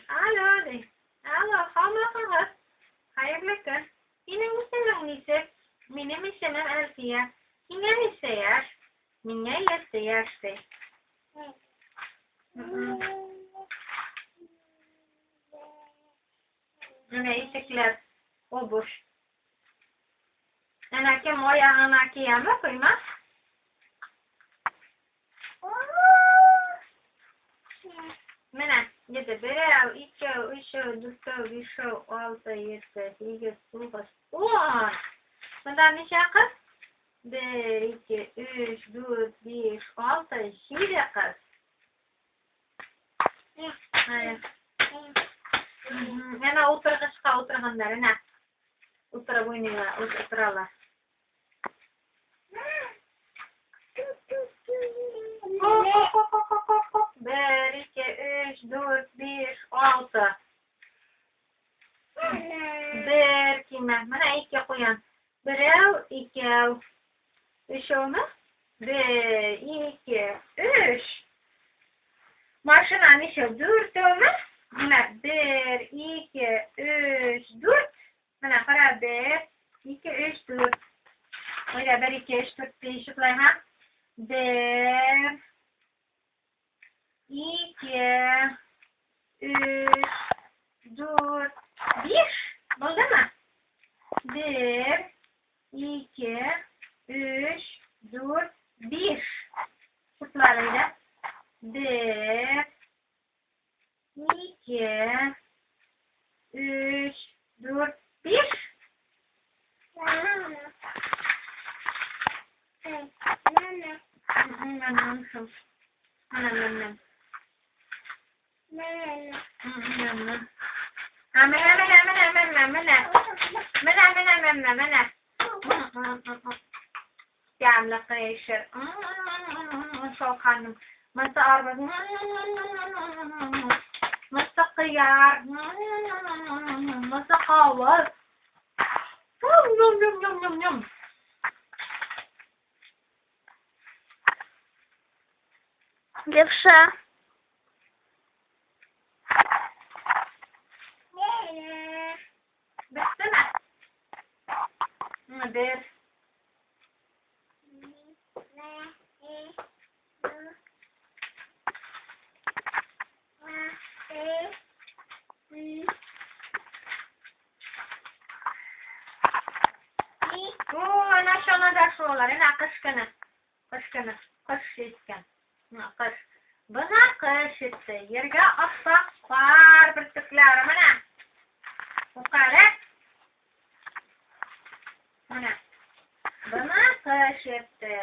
Алло, ди. Алло, һаумысыгыз? Хәерле көн. Синең исемең ничек? Минем исемем Әлфия. Сиңа ничә яшь? Миңа 7 яшь, ди. Менә итекләр, обувь. Әнә кем аягына кияме, койма? Менә, җиде, берәү, икәү, өчәү, дүртәү, бишәү, алты, җиде, сигез, тугыз, ун. Монда ничә кыз? Бер, ике, өч, дүрт, биш, алты, җиде кыз. Әнә утыргычка утырганнар, әнә. Утырып уйныйлар, утыралар. Бер, ике, өч, дүрт, биш, алты. Бер кимә. Менә ике куян. Берәү, икәү. Өчәүме? Бер, ике, өч. Машина ничәү? Дүртәүме? Менә бер, ике, өч, дүрт. Менә кара, бер, ике, өч, дүрт. Әйдә, бер, ике, өч, дүрт, биш, шулай, ха? Бер, ике, өч, дүрт, биш. Булдымы? Бер, ике, өч, дүрт, биш. Шутлар әйдә. Бер, ике, өч, дүрт, биш. Менә, менә, менә, менә, менә. Менә, менә, менә, менә. Тәмле кыйшыр. Шалканым. Монысы арбуз. Монысы кыяр. Монысы кавын. Ням-ням-ням-ням-ням. Левша. Беттеме? Бер. О, әнә чанада шулар, әнә кыш көне. Кыш көне, кыш җиткән. Менә кыш. Бына кыш җитте. Ергә аппак кар бөртекләре менә. Укале. Менә. Бына кыш җитте.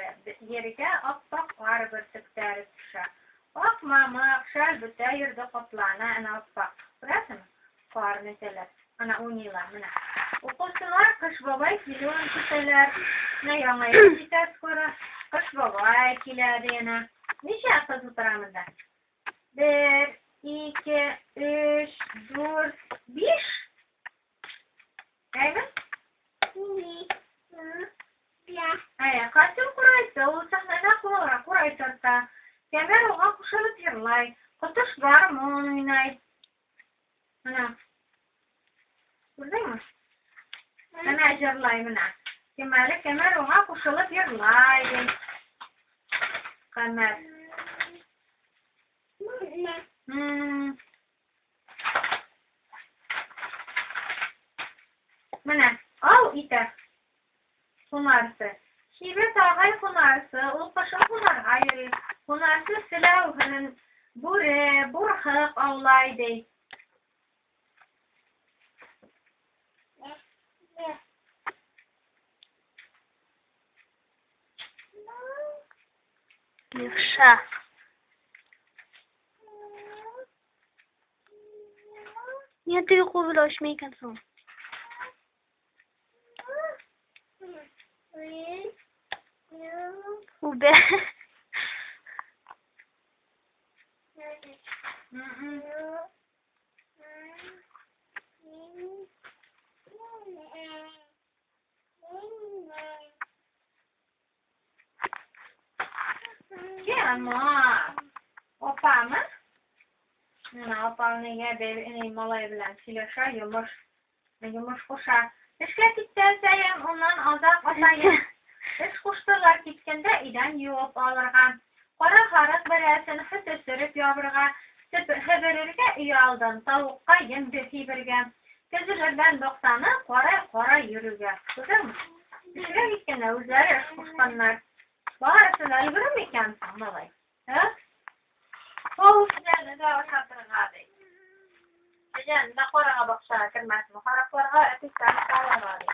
Ергә аппак кар бөртекләре төшә. Ак мамык шәл бөтә йөрде каплана әнә аппак. Күрәсеңме? Кар нәтәләр. Ана уйныйлар менә. Укучылар Кыш бабай килүен көтәләр. Менә яңа ел җитә скоро. Кыш бабай килә ди әнә. Ничә кыз утыра монда? Бер, ике, өч, дүрт, биш. Әйме? Әйе, Касыйм курайчы, ул сәхнәдә курай тарта. Кәмәр уга кушылып йырлай. Котыш гармун уйнай. Менә. Күрдеңме? Менә җырлай менә. Кем әле Кәмәр уга кушылып йырлай. Ди. Кәмәр. Менә, ау итә һунарчы. Кибет агай һунарчы, ул кышын һунарга йөри. Һунарчы селәүһен, бүре, бурһык аулай, ди. Левша. Niye теге кул белән ачмый икән соң? Үбә. Кем? Апамы? Менә апам нигә бер малай белән сөйләшә, йомыш, йомыш куша. Эшкә киткән саен уннан азак атаем. Эш куштылар киткәндә идән юып алырга. Кара харык берәрсен хөте сөреп ябырга, себерергә өй алдын, тавыкка йон сибергә. Кәҗәләрдән бактаны карай-карай йөрергә. Күрдеңме? Эшкә киткәндә үзләре эш кушканнар. Барысы да өлгерер микән соң, малай? Ә? Кәҗәне дә ашатырга ди. Кәҗәне дә карага бакчага кермәсен. Харакларга әтисән калырга ди.